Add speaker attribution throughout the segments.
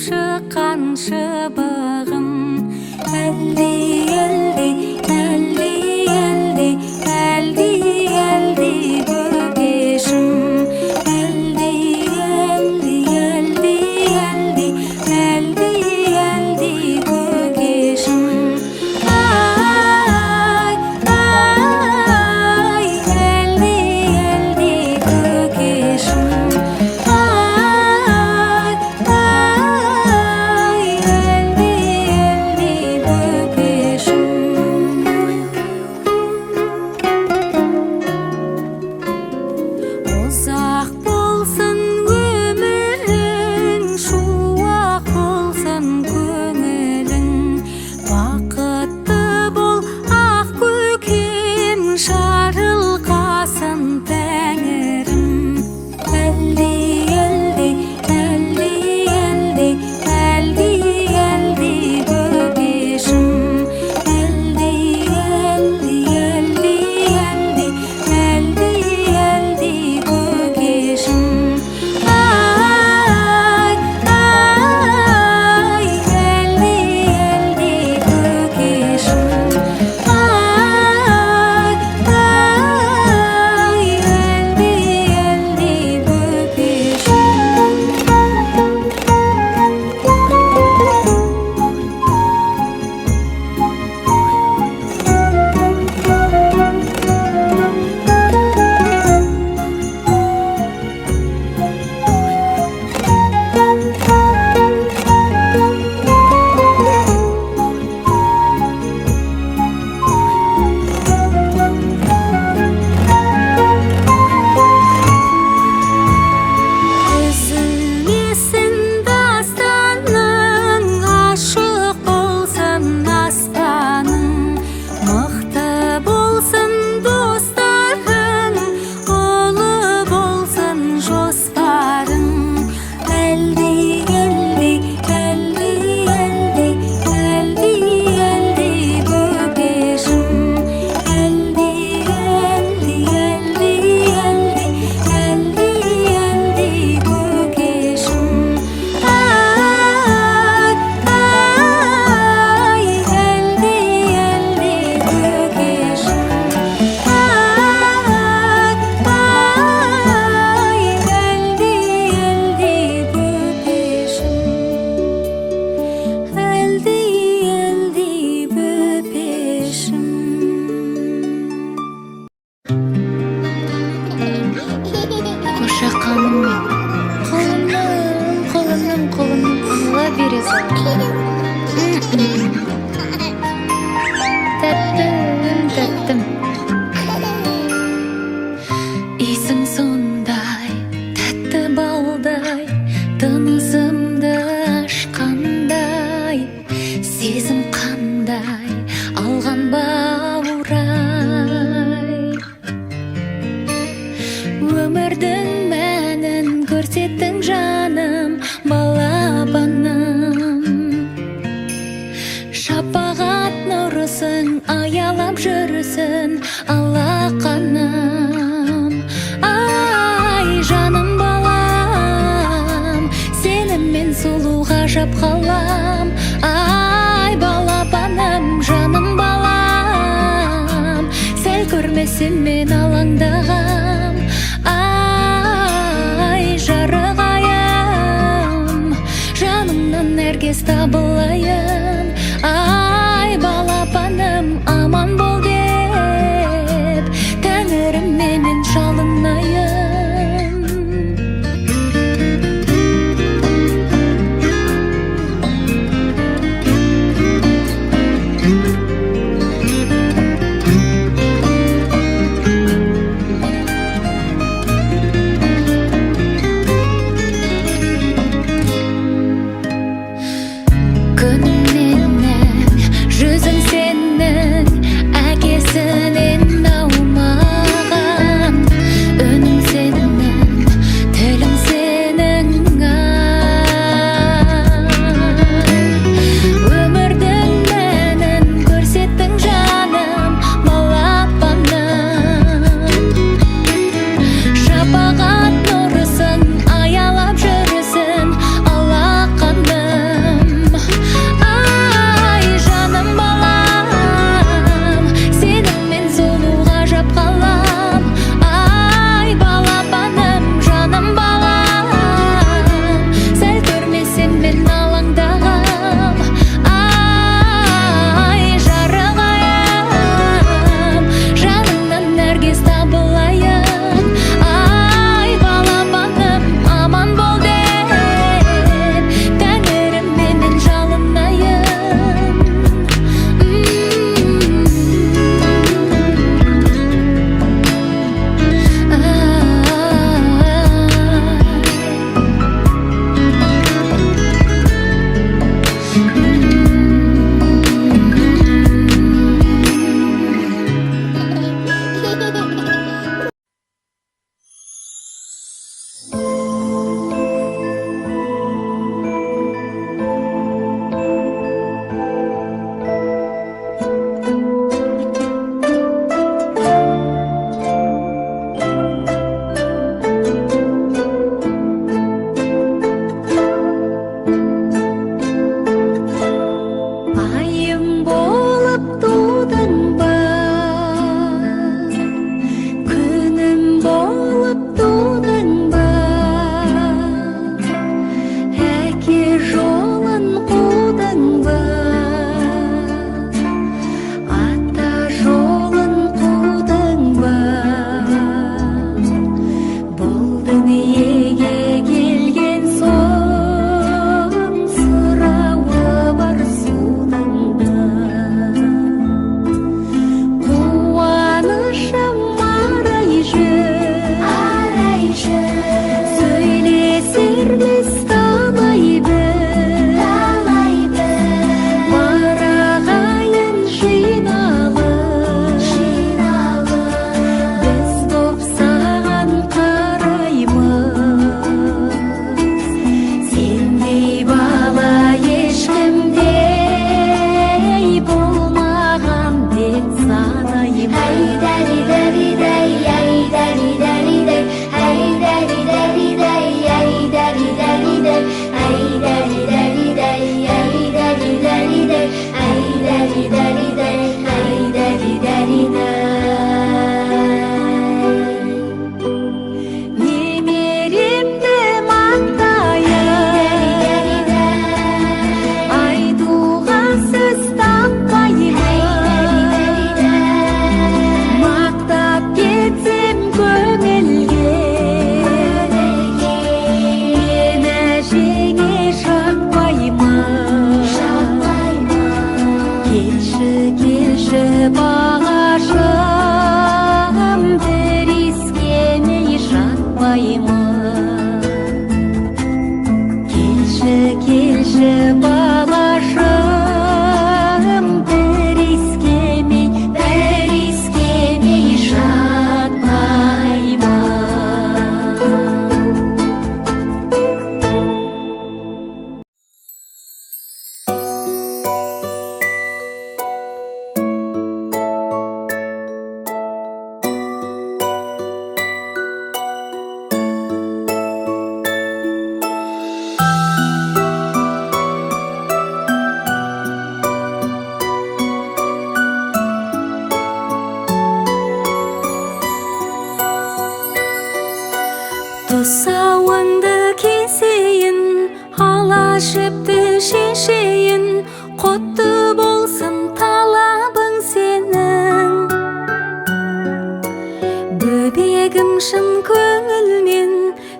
Speaker 1: Шыққан шыбығым. Әлди, әлди, әлди, әлди, әлди, әлди, бөпешім. Әлди, әлди, әлди, әлди, әлди, әлди, көкешім. Ай, ай, әлди, әлди, көкешім. Ай, ай, әлди, әлди, бөпешім. Ұзақ болсын өмірің, шуақ болсын көңілің. Бақытты бол, ақ көкем, жарылқасын тәңірім. Әлди, әлди, әлди, әлди, әлди, әлди, бөпешім. Әлди, әлди, әлди, әлди, әлди, әлди, көкешім. Ай, ай, әлди, әлди, көкешім. Ай, ай, әлди, әлди, бөпешім. Үзілмесін дастаның, ашық болсын аспаның. Мықты болсын достарың, ұлы болсын жоспарың. Әлди, әлди, әлди, әлди, әлди, әлди, бөпешім. Әлди, әлди, әлди, әлди, әлди, әлди, көкешім. Ай, ай, әлди, әлди, көкешім. Ай, ай, әлди, әлди, бөпешім. Әлди, әлди, бөпешім.
Speaker 2: Қошақаным мен, құлыным, құлыным, құлыным, ала бере сал. Тәттім, тәттім. Иісің сондай тәтті балдай, тынысымды ашқандай. Сезім қандай алған баурай. Өмірдің мәнін көрсеттің, жаным, балапаным. Шапағат нұрысың аялап жүрсін алақаным. Ай, жаным, балам, сені мен сұлу ғажап қалам. Ай, балапаным, жаным, балам, сәл көрмесем мен алаңдағам. Ай, жарық айым, жанымнан әркез табылайын. Ай, балапаным, аман бол деп тәңіріме мен жалынайын. Күнім.
Speaker 1: Ала жіпті шешейін, құтты болсын талабың сенің. Бөбегім шын көңілмен,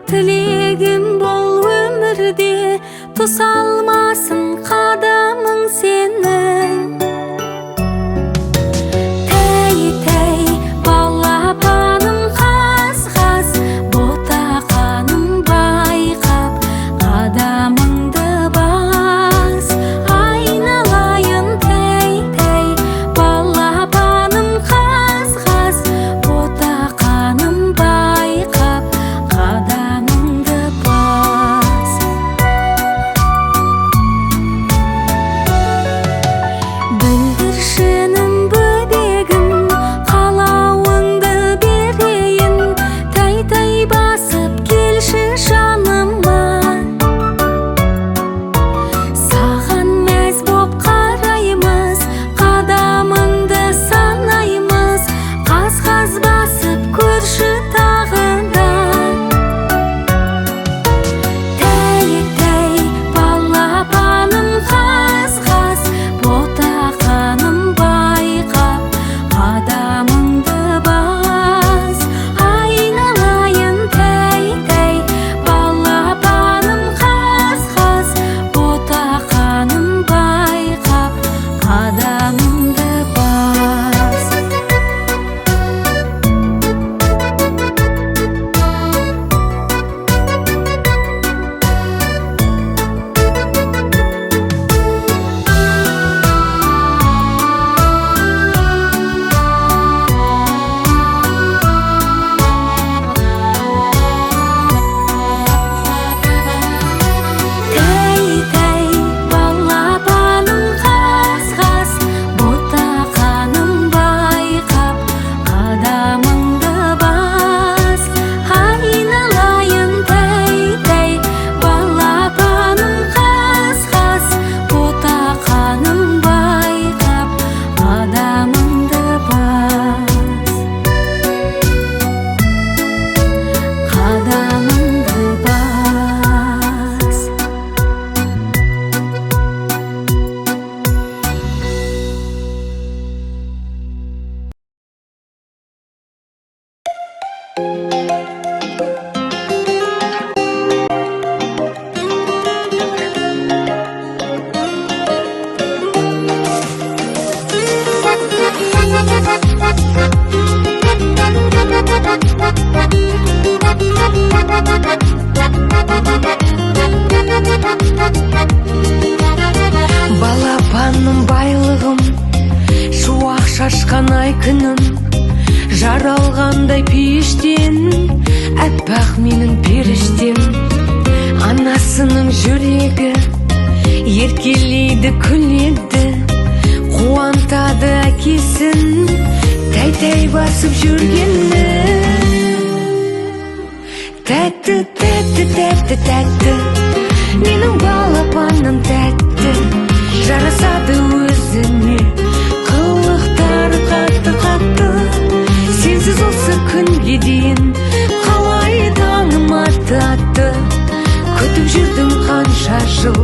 Speaker 1: тілегім бол өмірде, тұсалмасын қадамың сенің. Тәй-тәй, балапаным қаз-қаз, ботақаным байқап, қадамыңды бас. Айналайын тәй-тәй, балапаным қаз-қаз, ботақаным байқап, қадамыңды бас. Бүлдіршінім бөбегім, қалауыңды берейін, тәй-тәй басып келші жаныма. Саған мәз боп қараймыз, қадамыңды санаймыз, қаз-қаз басып көрші тағы да. Тәй-тәй, балапаным қаз-қаз, ботақаным байқап, қадамыңды бас. Айналайын тәй-тәй, балапаным қаз-қаз, ботақаным байқап, қадамыңды бас. Тәй-тәй, балапаным қаз-қаз, ботақаным байқап, қадамыңды бас. Айналайын тәй-тәй, балапаным қаз-қаз, ботақаным байқап, қадамыңды бас. Қадамыңды бас.
Speaker 3: Балапаным байлығым, шуақ шашқан ай күнім, жаралғандай пейіштен, әппақ менің періштем. Анасының жүрегі еркелейді, күледі, қуантады әкесін, тәй-тәй басып жүргені. Тәтті, тәтті, тәтті, тәтті, менің балапаным тәтті, жарасады өзіне, қылықтары қатты қатты. Сенсіз осы күнге дейін қалай таңым атты атты, күтіп жүрдім қанша жыл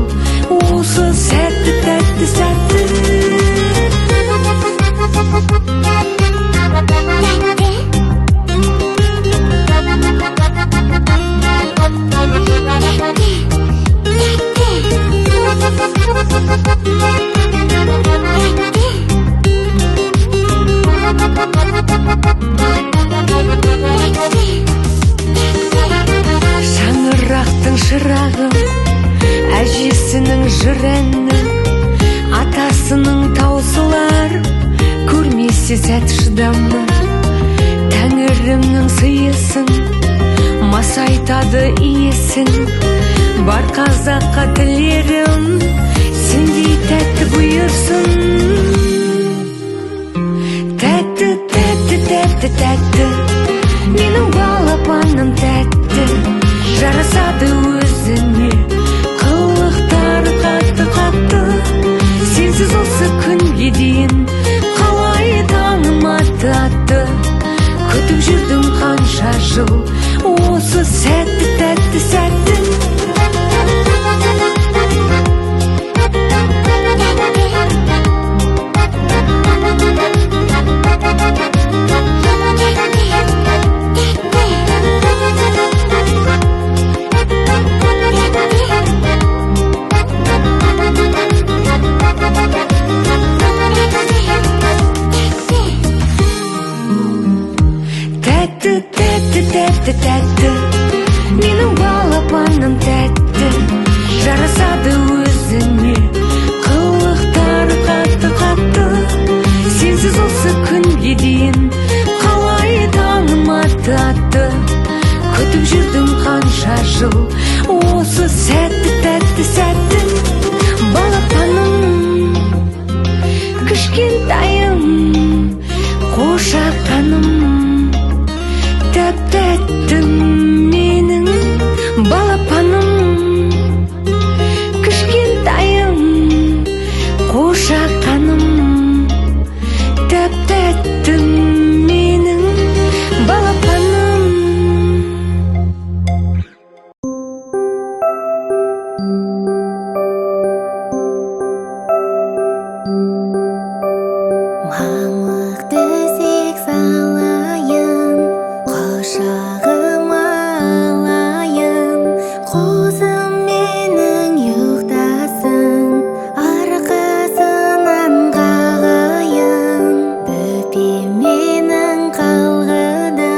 Speaker 3: осы сәтті, тәтті сәтті. Шаңырақтың шырағы, әжесінің жыр әні, атасының таусылар, көрмесе сәт шыдамы. Тәңірімнің сыйысын, масайтады иесін, бар қазаққа тілерім, сендей тәтті бұйырсын. Тәтті, тәтті, тәтті, тәтті, менің балапаным тәтті, жарасады өзіне, қылықтары қатты қатты. Сенсіз осы күнге дейін қалай таңым атты атты, күтіп жүрдім қанша жыл осы сәтті, тәтті сәтті. Жарасады өзіңе қылықтары қатты қатты. Сенсіз осы күнге дейін қалай таңым атты атты. Күтіп жүрдім қанша жыл осы сәтті, тәтті сәтті. Балапаным, кішкентайым, қошақаным, тәп тәттім менің. Балапаным, кішкентайым, қошақаным, тәп тәттім менің балапаным.
Speaker 2: Мамық төсек салайын, құшағыма алайын. Қозым менің ұйықтасын, арқасынан қағайын. Бөпем менің қалғыды,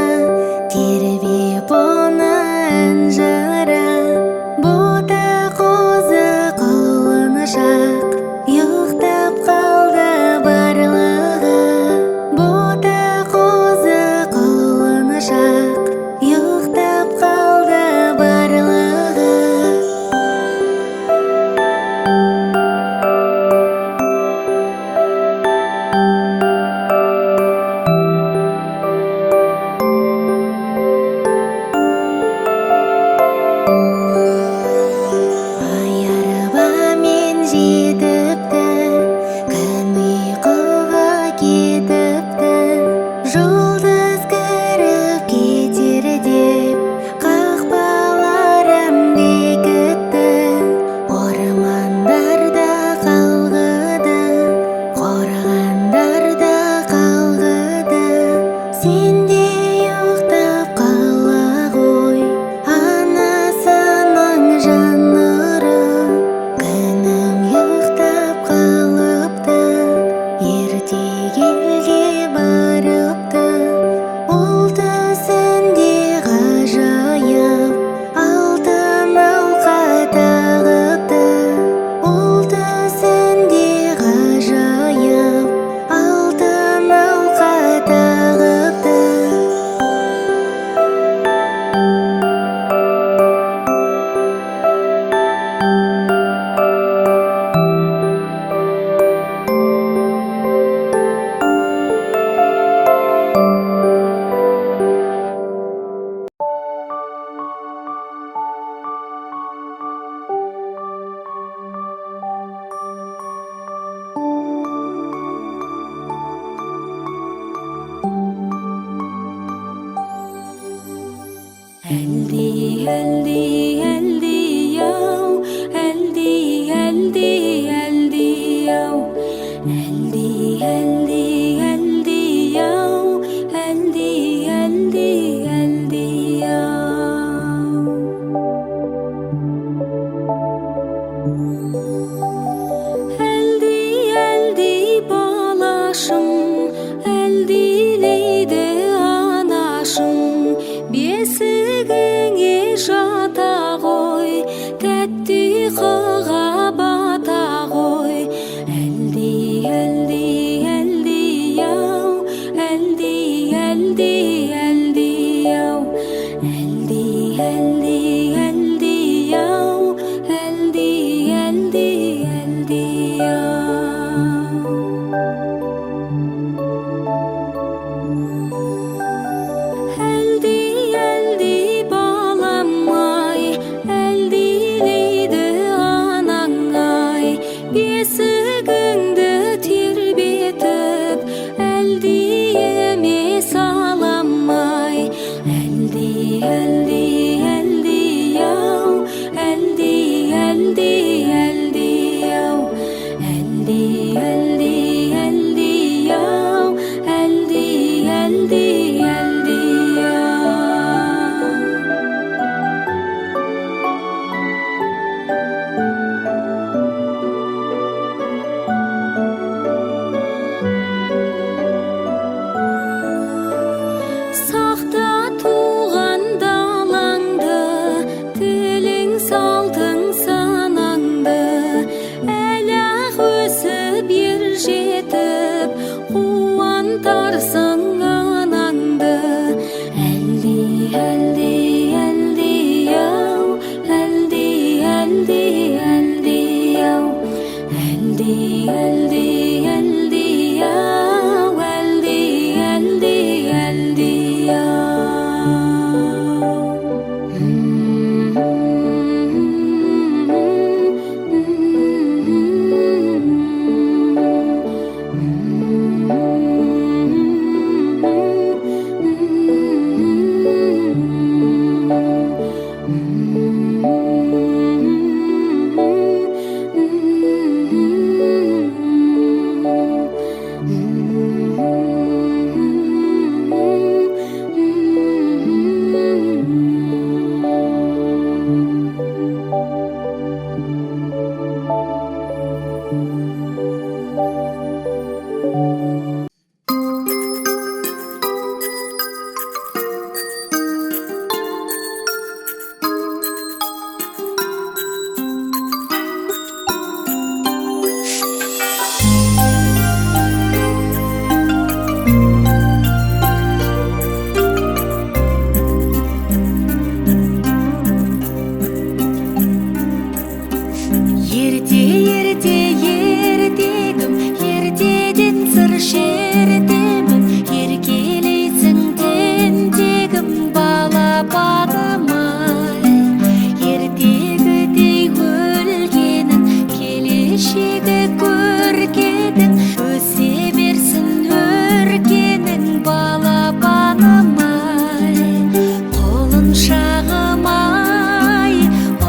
Speaker 2: тербеп оны ән жыра. Бота қозы құлыншақ, ұйықтап қалды барлығы. Бота қозы құлыншақ, ұйықтап қалды барлығы. Ай арбамен жетіпті, күн ұйқыға кетіпті. Жұлдыз кіріп кетер деп қақпаларын бекітті. Ормандарда қалғыды, қорғандарда қалғыды. Сен де ұйықтап қала ғой, анасының жан нұры. Күнім ұйықтап қалыпты, ертек елге барыпты. Ол түсінде ғажайып алтын алқа тағыпты. Ол түсінде ғажайып алтын алқа тағыпты.
Speaker 1: Әлди, әлди, әлди ау, әлди, әлди, әлди ау, әлди, әлди, әлди ау, әлди, әлди, әлди ау. Әлди, әлди балашым, әлдилейді анашым. Бесігіңе жата ғой, тәтті ұйқыға бата ғой. Әлди, әлди, әлди ау, әлди, әлди, әлди ау, әлди, әлди, әлди ау, әлди, әлди. әлди, әлди ау, әлди, әлди, әлди ау, әлди, әлди, әлди ау.
Speaker 4: Ерте, ерте, ертегім, ертеден сыр шертемін, еркелейсің тентегім, балапаным ай. Ертегідей өлгенің, келешегі көркедің, өсе берсін өркенің, балапаным ай. Құлыншағым ай,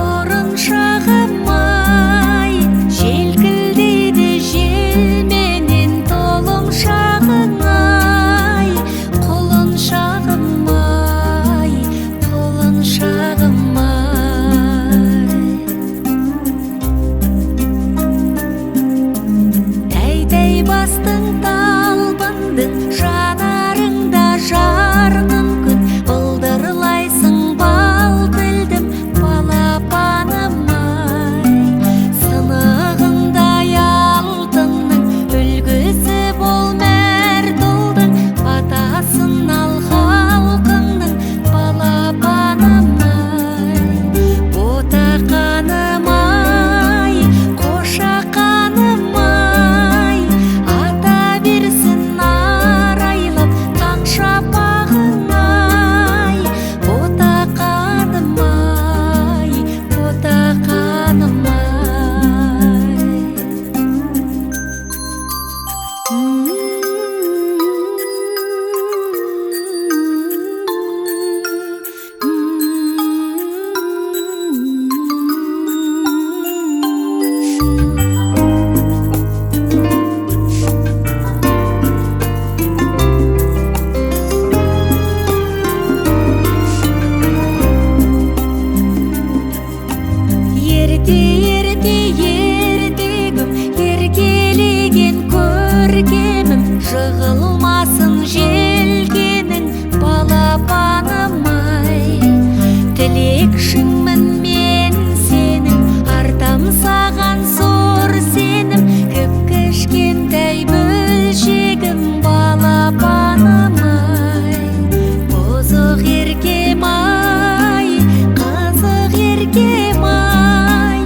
Speaker 4: ұрыншағым ай, желкілдейді желменен толымшағың ай, құлыншағым ай, құлыншағым ай. Тәй-тәй бастың талбындың, жанарыңда жарқын күн, былдырлайсың бал тілдім, балапаным ай. Сынығындай алтынның үлгісі бол мәрт ұлдың, батасын ал халқыңның, балапаным ай. Ботақаным ай, қошақаным ай, ата берсін арайлап таң шапағың ай, ботақаным ай, ботақаным ай. Ерте, ерте, ертегім, еркелеген көркемім, жығылмасын желкенің, балапаным ай. Тілекшіңмін мен сенің, артам саған зор сенім, кіп-кішкентай бөлшегім, балапаным ай. Бұзық еркем ай, қызық еркем ай,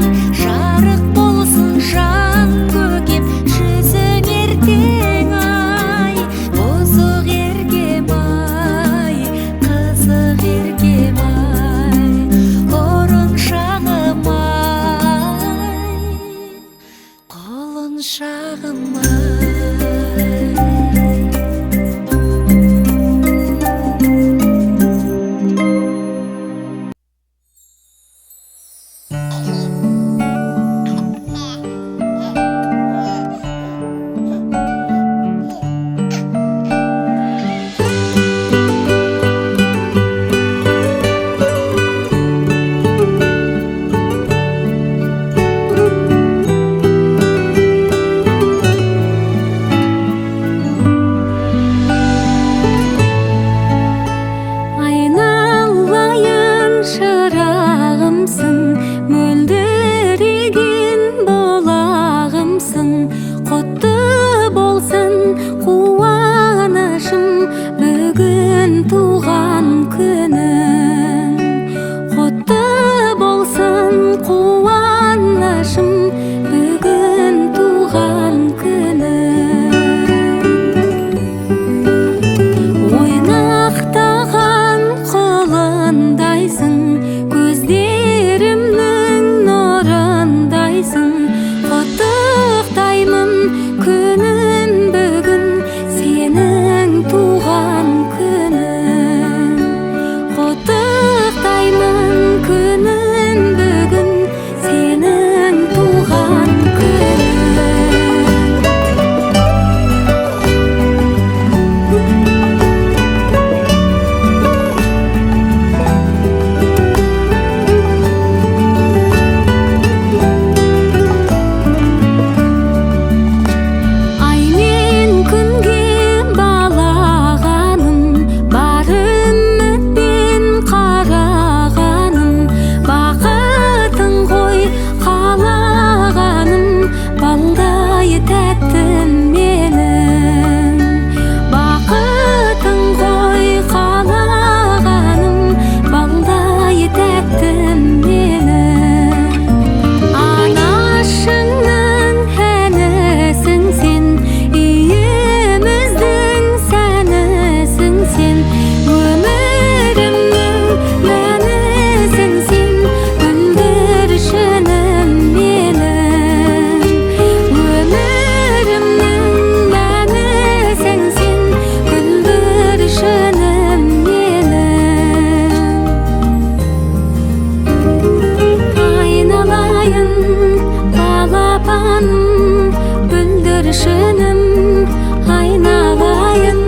Speaker 1: Бүлдіршінім айналайын,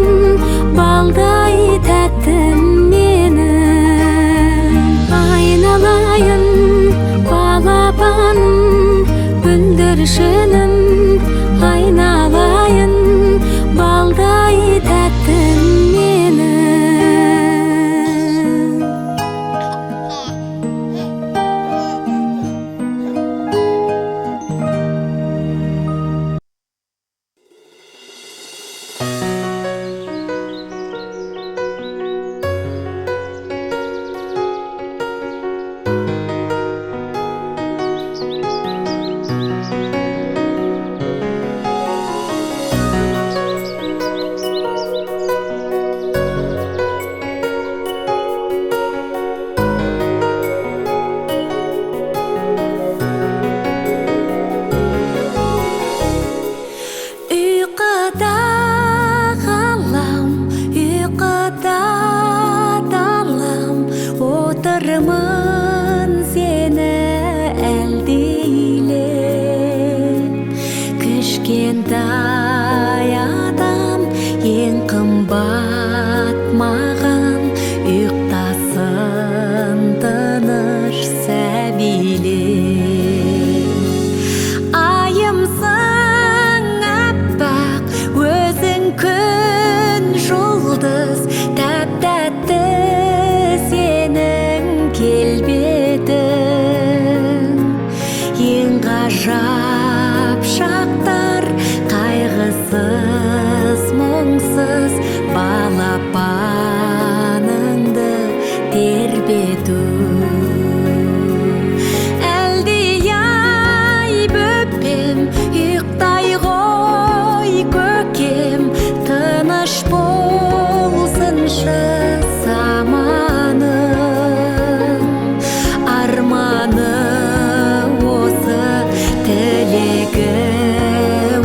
Speaker 1: балдай тәттім менің. Айналайын балапаным, бүлдіршінім айналайын, балдай тәттім менің. Ұйқыда ғалам, ұйқыда далам, отырмын сені әлдилеп. Кішкентай адам ең қымбат маған, ұйықтасын тыныш сәбилер. Айымсың аппақ, өзің күн жұлдыз, тәп-тәтті сенің келбетің. Ең ғажап шақтар, қайғысыз, мұңсыз, балапаныңды тербету. Әлди-ай бөпем, ұйықтай ғой көкем, тыныш болсыншы заманың. Арманы осы, тілегі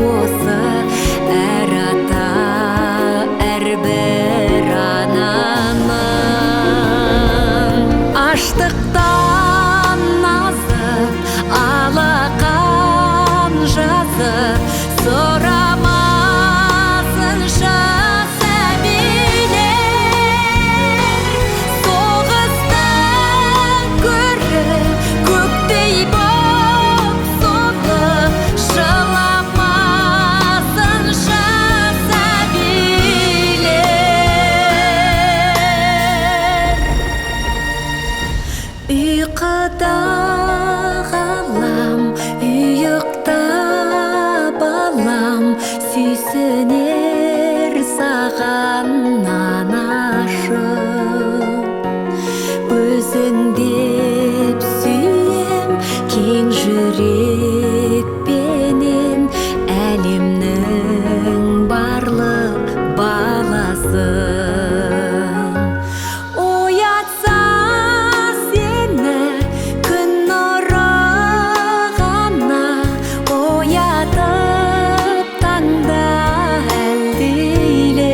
Speaker 1: осы, әр ата, әрбір ананың. Аштықтан азып, алақан жазып, сұрамасыншы сәбилер. Соғысты көріп, көктей боп солып, жыламасыншы сәбилер. Ұйқыда ғалам, ұйықта балам, сүйсінер саған анашым. Өзің деп сүйем, кең жүрекпенен әлемнің барлық баласын. Оятса сені күн нұры ғана, оятып таңда әлдилер.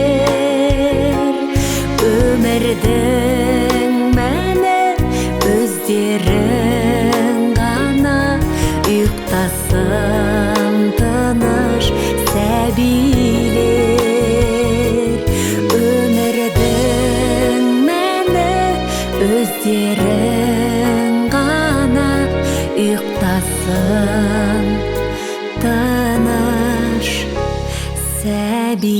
Speaker 1: Өмірдің мәні өздерің ғана, ұйықтасын тыныш сәбилер. Өмірдің мәні өздерің ғана, ұйықтасын тыныш сәбилер.